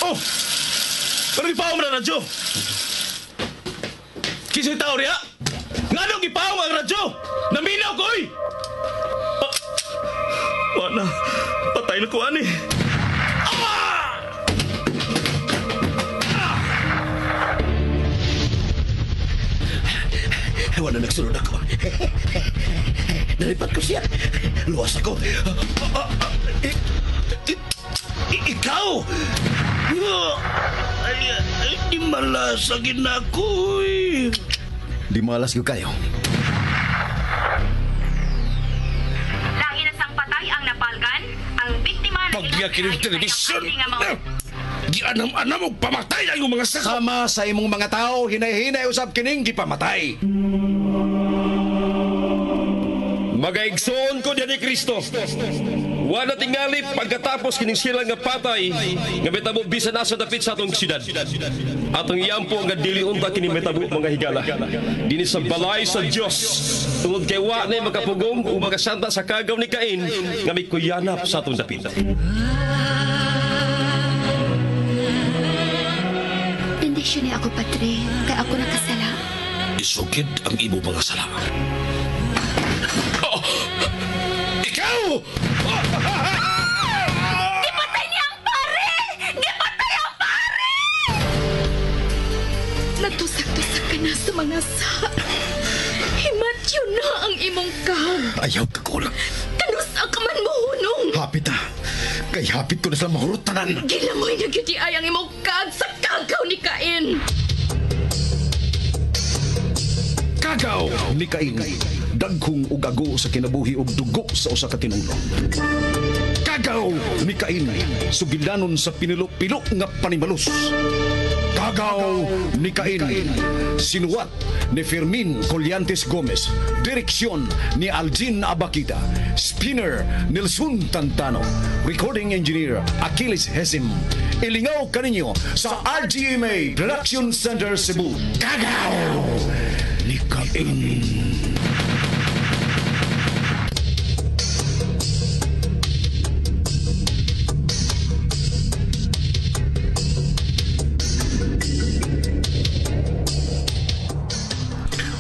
Oh! Pero gipaong na radyo! Kisa'y tao riya? Nganong gipaong ang radyo? Naminaw ko, oy! Ah, wala. Patay na ko, ani. Ah! Wala nagsunod ako. Nalipat ko siya. Luwas ako. Ikaw! Ay, ay, di malas ang ginako, eh. Di malas ko kayo. Lahi na sang patay ang napalgan, ang biktima na Pagya kining television! Gianam-anam og pamatay ang imong mga sako! Sama sa imong mga tao, hinay-hinay usab kining gipamatay. Magaigsoon ko diyan ni Kristo. Wala tingali pagkatapos kining sila nga patay nga mitabo bisan asa dapit sa atong syudad. Atong iyampo nga dili unta kini mitabo mga higala. Dinhi sa balay sa Dios. Tungod kay wa na makapugong ug makasanta sa kagaw ni Cain nga mikuyanap sa atong dapit. Bendisyon ni ako, Padre, kay ako nakasala. Isukid ang imo mga sala. Oh! Ikaw! Gipatay niya ang pare! Gipatay ang pare! Natusak-tusak ka na sa mga sa. Himatyo na ang imong kag. Ayaw ka kulang. Kanus ang kaman mo hunong. Hapit ah. Kay hapit ko na sila mahurot tanan. Gilangoy na gyud ay ang imong kag sa kagaw ni Cain. Kagaw ni Cain. Dagkong ugago sa kinabuhi og dugo sa usa ka tinulo. Kagaw ni Cain. Sugilanon sa pinilo-pilo nga panimalus. Kagaw ni Cain. Sinuwat ni Fermin Collantes Gomez. Direksyon ni Aljin Abakita. Spinner Nelson Tantano. Recording engineer Achilles Hesim. Ilingaw kaninyo sa RGMA Production Center Cebu. Kagaw ni Cain.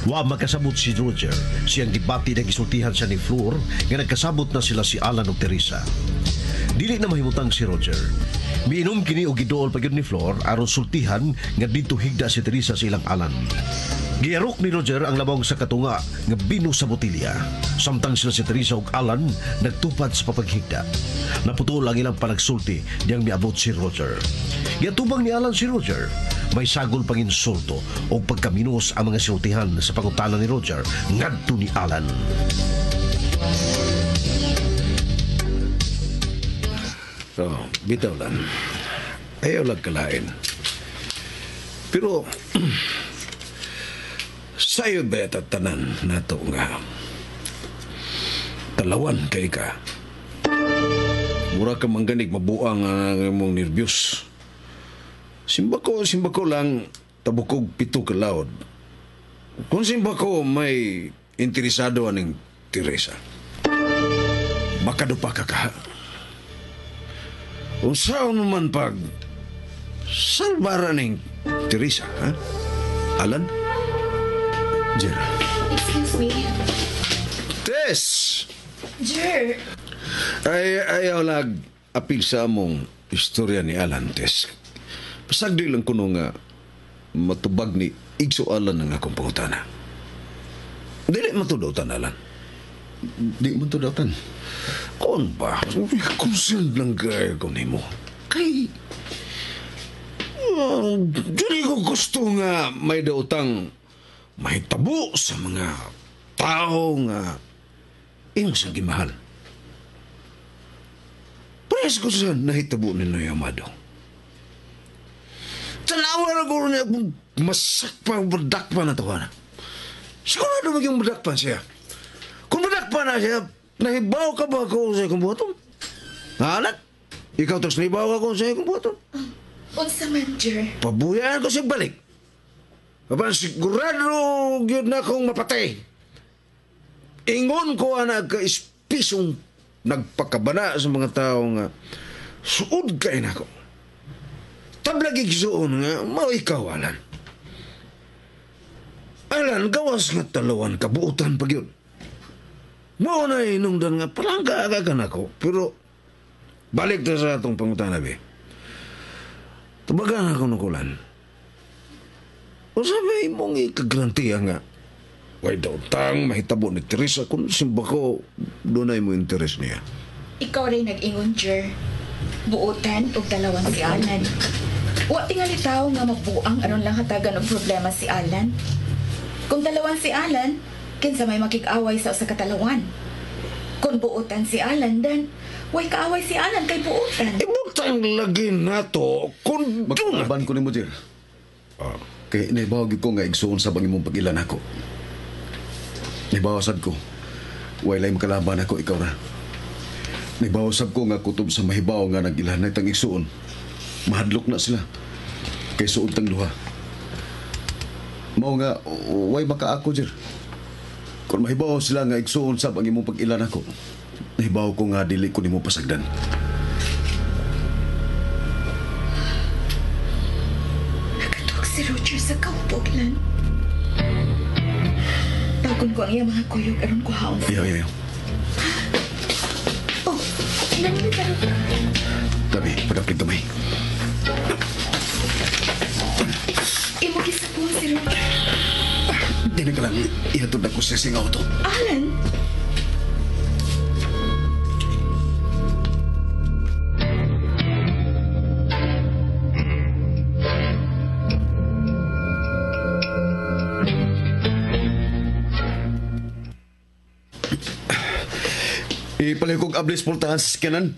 Wa magkasabot si Roger. Siyang gibati na gisultihan siya ni Flor nga nagkasabot na sila si Alan ug Teresa. Dili na mahimutang si Roger. Miinom kini og giduol pa gyud ni Flor aron sultihan nga didto higda si Teresa sa ilang Alan. Giarok ni Roger ang labong sa katunga nga bino sa botilya. Samtang sila si Teresa ug Alan nagtupad sa papaghigda. Naputol ang ilang panagsulti diyang miabot si Roger. Giatubang ni Alan si Roger. May sagol pang insulto o pagkaminos ang mga sinultihan sa pangutana ni Roger ngadto ni Alan. Oh, bitaw lang. Ayaw lang kalain. Pero, sa'yo ba tanan nato nga talawan kay ka? Mura ka mangganig mabuang ang imong nervyos. Simba ko lang tabukog 7 ka laod. Kung simba ko may interesado aning Teresa. Makadupa ka ka. Unsaon mo man pag salbara ning Teresa, ha? Alan? Jer. Excuse me. Tess! Jer! Ay, ayaw lag apil sa among istorya ni Alan, Tess. Pasagdi lang kuno nga matubag ni Igso Alan ang akong pangutana. Dili matudautan, Alan. Di man tudautan. Kon ba? Concerned lang kayo ko nimo. Kay dili ko gusto nga may dautang mahitabo sa mga tao nga imo sang gimahal. Parehas ko sa nahitabo ni Noy Amado. Tanawa na ko niya kung masakpa, badakpa na tawa na. Sigurado maging badakpan siya. Kung badakpan na siya, nahibaw ka ba ako sa ikong buhaton? Alat? Ikaw tas nahibaw ka ako sa ikong buhaton? Unsa man, Jer? Pabuyaan ko siya balik. Apan sigurado gyud na akong mapatay. Ingon ko ang nagka-espisong nagpakabana sa mga tao nga Suod kay nako. Tablag igsuon nga mao ikaw, Alan. Alan, gawas nga talawan kabuutan pag yun. Mao na inungdan nga palangka ka nako, pero balik ta sa atong pangutana, be. Tubagan ako nukulan. Unsa may imong ikagrantiya nga way daw tang mahitabo ni Teresa kung simba ko dunay mo interes niya. Ikaw rin nag-ingon, Jer. Buutan og talawan si Alan. Wa tingali tao nga mabuang aron lang hatagan og problema si Alan. Kung talawan si Alan, kinsa may makig-away sa usa ka talawan. Kung buutan si Alan, dan way kaaway si Alan kay buutan. Ibutang lagi nato kung duna. Maglaban ko nimo, Jer. Kay naibaw gyud ko nga igsuon sa bang imong pag-ilan ako. Naibaw sad ko. Way lay makalaban ako, ikaw ra. Naibaw sab ko nga kutob sa mahibaw nga nag-ilan na itang igsuon. Mahadlok na sila. Kay suod tang duha. Mao nga way makaako, Jer. Kung mahibaw sila nga igsuon sab ang imong pag-ilan ako, nahibaw ko nga dili ko nimo pasagdan. Nakatuog si Roger sa kaupoglan. Tagon ko ang iyang mga kuyog aron ko haon. Iyo, iyo, iyo. Oh, nangyay ka. Tabi, padapig kamay. Imo gisapuan si Roger. Dili ka lang, ihatod ako sa sing auto. Alan! Ipalay kong ablis pultahan sa sikanan.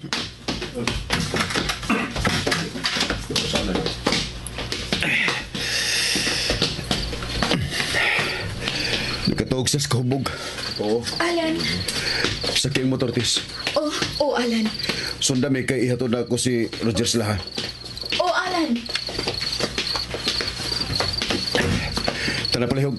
Nakatuog siya sa kahubog. Oo. Alan! Sa kiyang motor, Tis. Oh, oh, Alan. Sundami kay ihatod na ako si Roger Slaha. Oh, Alan! Tara palihog.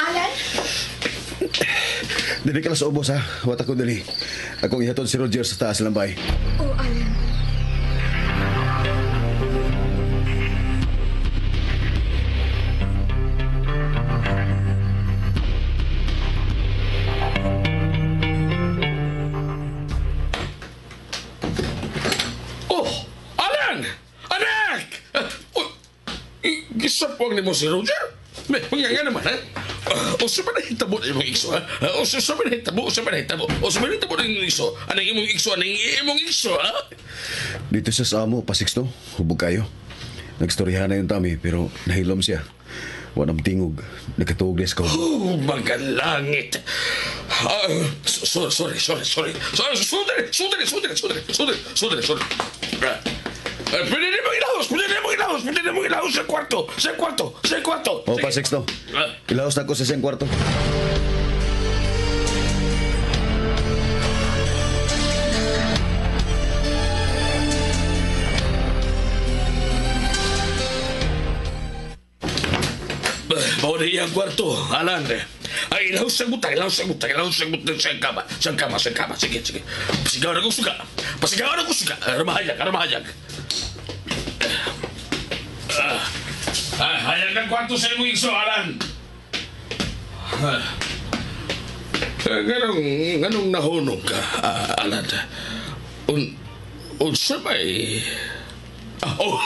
Alan? Dili ka lang sa ubos, ha? Wata ko dali. Akong ihatod si Roger sa taas ng bahay. Oh, Alan. Oh, Alan! Anak! Oh, gisapuang nimo si Roger? May, nga naman, ha? Usa pa na hitabo na imong igso, ha? Usa pa na hitabo, usa pa na hitabo. Usa pa na hitabo na imong igso. Anang imong igso, anang imong igso, ha? Dito siya sa amo, pasixto. Hubog kayo. Nagstoryahan na yung tami, pero nahilom siya. Wanam tingog. Nakatuog na sa kahubog. Oh, magalangit. Sorry, sorry, sorry. Sorry, sorry, sorry. Pwede na mong ilahos, pwede na mong ilahos, pwede na mong ilahos sa kwarto, sa kwarto, sa kwarto. O, pasixto. Ilahos na ko sa siyang kwarto. Mao na iyang kwarto, Alan. Ay, ilahos sa butang, ilahos sa butang, ilahos sa butang, sa kama, sa kama, sa kama. Sige, sige. Pasigaw na kong suga. Pasigaw na kong suga. Ramahayag, ramahayag. Hayag ang kwarto sa imong igso, Alan. Ganong nahunong ka, Alan? Unsa may... Oh!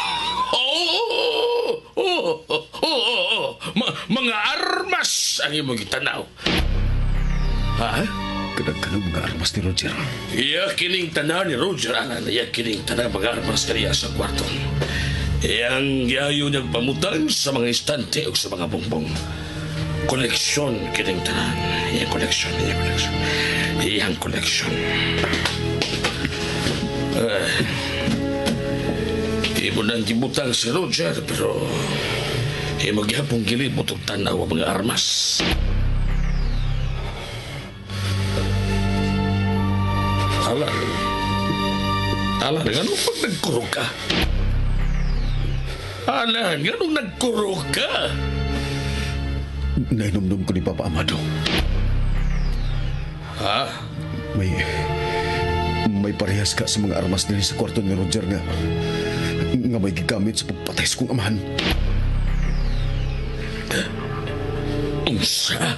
Oh! Oh! Oh! Oh! Mga armas ang imong gitanaw. Ha? Kadagkanang mga armas ni Roger. Iya kining tanaw ni Roger, Alan. Iya kining tanaw mga armas kaniya sa kwarto. Iyang giayo niyang pamutang sa mga istante o sa mga bongbong. Koleksyon kining tanan. Iyang koleksyon, iyang koleksyon. Iyang koleksyon. Imo nang gibutang si Roger, pero imo gihapong gilibot og tanaw ang mga armas. Alan, Alan, nganong pag nagkurog ka? Alan, nganong nagkurog ka? Nainumdum ko ni Papa Amado. Ha? May parehas ka sa mga armas nila sa kwarto ni Roger nga may gigamit sa pagpatay sa kong amahan. Unsa?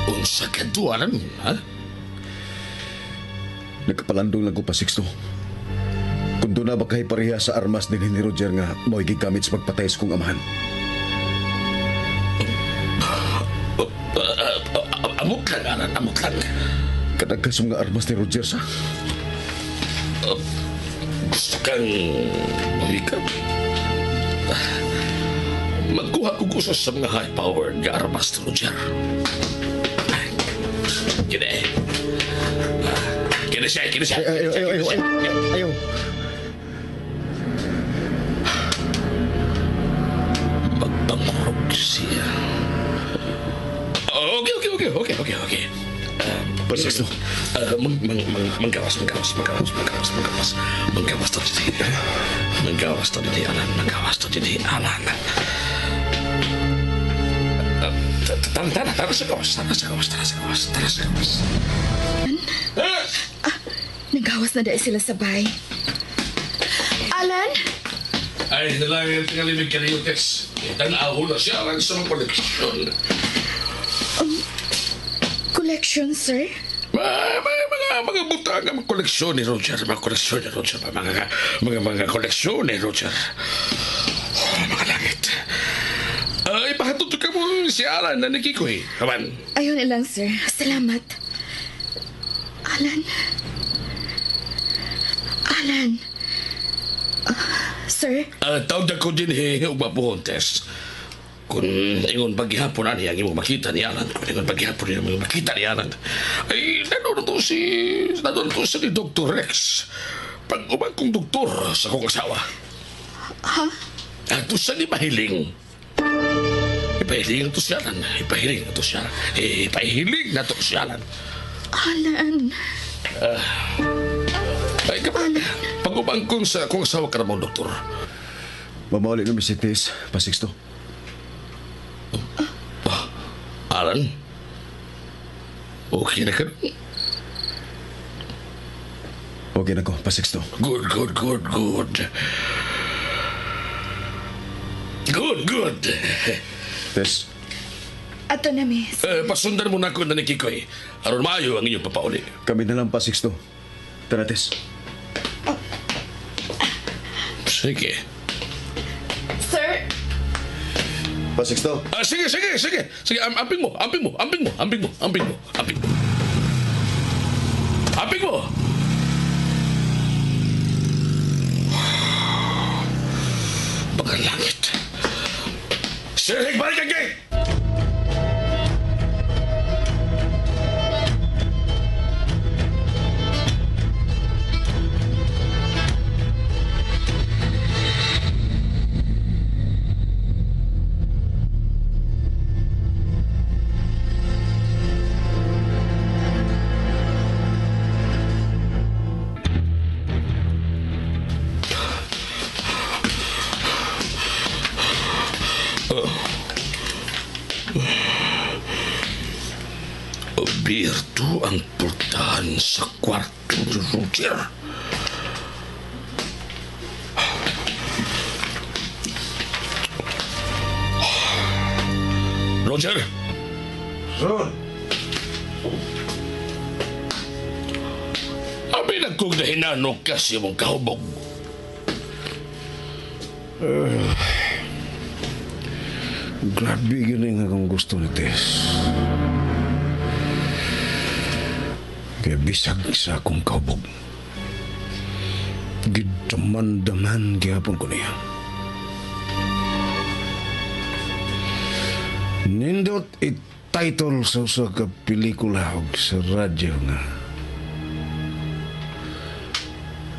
Unsa ka duwaran, ha? Nagkapalandong lang ko pa, Sixto. Kung doon na ba kay pareha sa armas din ni Roger nga mao'y gigamit sa pagpatay sa kong amahan. Amot lang, Alan, amot lang. Kadagka sa mga armas ni Roger sa... Gusto kang mahikap? Magkuha ko gusto sa mga high-powered nga armas ni Roger. Kini. Kini siya, kini siya. Ayaw, ayaw, ayaw, ayaw, ayaw. Magpangurog siya. Okay. Pa, Sixto. Manggawas to dito. Manggawas to dito, Alan. Manggawas to dito, Alan. Tara sa gawas, tara sa gawas, tara sa gawas, tara sa gawas. Nagawas na dahil sila sa bay. Alan? Ay, nalang tingalimig ka niyo, Tess. Tanaw na siya lang sa mga koleksyon. Collection, sir? Mga butang, mga koleksyon ni Roger, mga koleksyon ni Roger, mga koleksyon ni Roger. Oh, mga langit. Ipahatod ka mo si Alan na ni Kikoy. Kaman. Ayun lang, sir. Salamat. Alan. Alan. Sir? Tawag na ko din ugmapuhon, Tess. Kung ingon paghihapon ani ang imong makita ni Alan, kung ingon paghihapon ni imong makita ni Alan, ay nanonood to si ni Dr. Rex. Pag-umang kong doktor sa kong asawa. Ha? Ato siya ni Mahiling. Ipahiling na to si Alan. Ipahiling na to si Alan. Ipahiling na to si Alan. Alan. Ay, kapag pag-umang kong sa kong asawa ka namang doktor. Mamawali na si Tess, Pa, Sixto. Alan? Okay na ka? Okay na ko, Pa, Sixto. Good. Good. Tess. Ato na, miss. Pasundan mo na ako na ni Kikoy. Aron maayo ang inyong papauli. Kami na lang, Pa, Sixto. Tara, Tess. Sige. Sir? Pa, Sixto. Sige. Sige, amping mo. Amping mo. Mga langit. Sir, balik ang gate! Abierto ang portahan sa kwarto ni Roger. Roger! Ron! Abi nagkong nahinanok ka sa imong kahubog. Grabe yun ang akong gusto ni Tess. Kaya bisag sa akong kaubog, gidaman-daman gihapon ko niya. Nindot i-title sa usa ka pelikula og sa radyo nga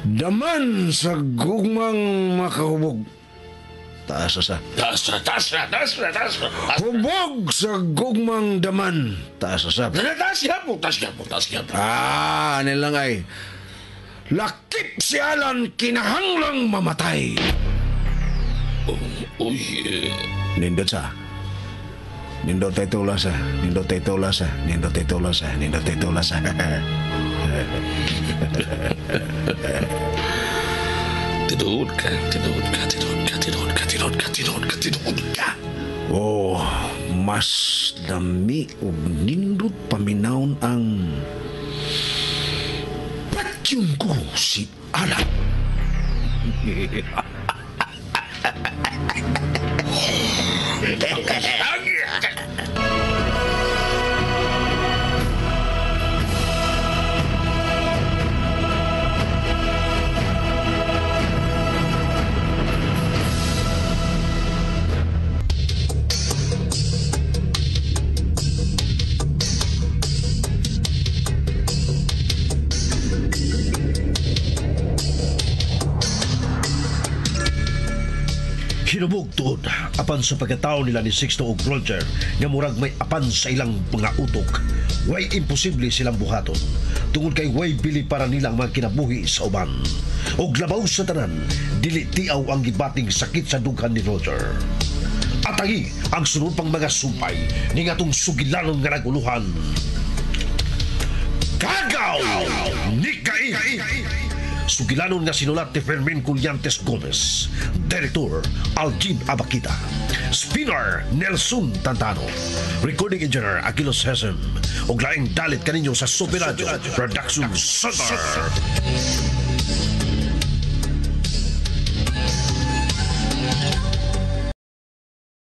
Daman sa gugmang makahubog. Taas sa. Taas na, taas na, taas na, taas na. Hubog sa gugmang daman. Taas sa. Taas gyapon, taas gyapon, taas gyapon. Ah, ano lang ay. Lakip si Alan kinahanglang mamatay. Uy, Nindot sa. Nindot tayo tula sa. Nindot tayo tula sa. Nindot tayo tula sa. Nindot tayo tula sa. Tinuod ka, tinuod ka, tinuod ka, tinuod ka, tinuod ka, tinuod ka, tinuod ka. Oh, mas lami og nindot paminawon ang patyon ko si Alan. Hinubog tuod apan sa pagkatao nila ni Sixto ug Roger nga murag may apan sa ilang mga utok. Way imposible silang buhaton tungod kay way bili para nila ang mga kinabuhi sa uban. Og labaw sa tanan, dili tiaw ang gibating sakit sa dughan ni Roger. Atangi ang sunod pang mga sumpay ni ngatong sugilanon nga naguluhan. Kagaw ni Cain! Sugilanon nga sinulat ni Fermin Culyantes Gomez. Director, Algin Abakita. Spinner, Nelson Tantano. Recording Engineer, Aquilos Hesem. Ug laing dalit kaninyo sa Super Radio Production Center.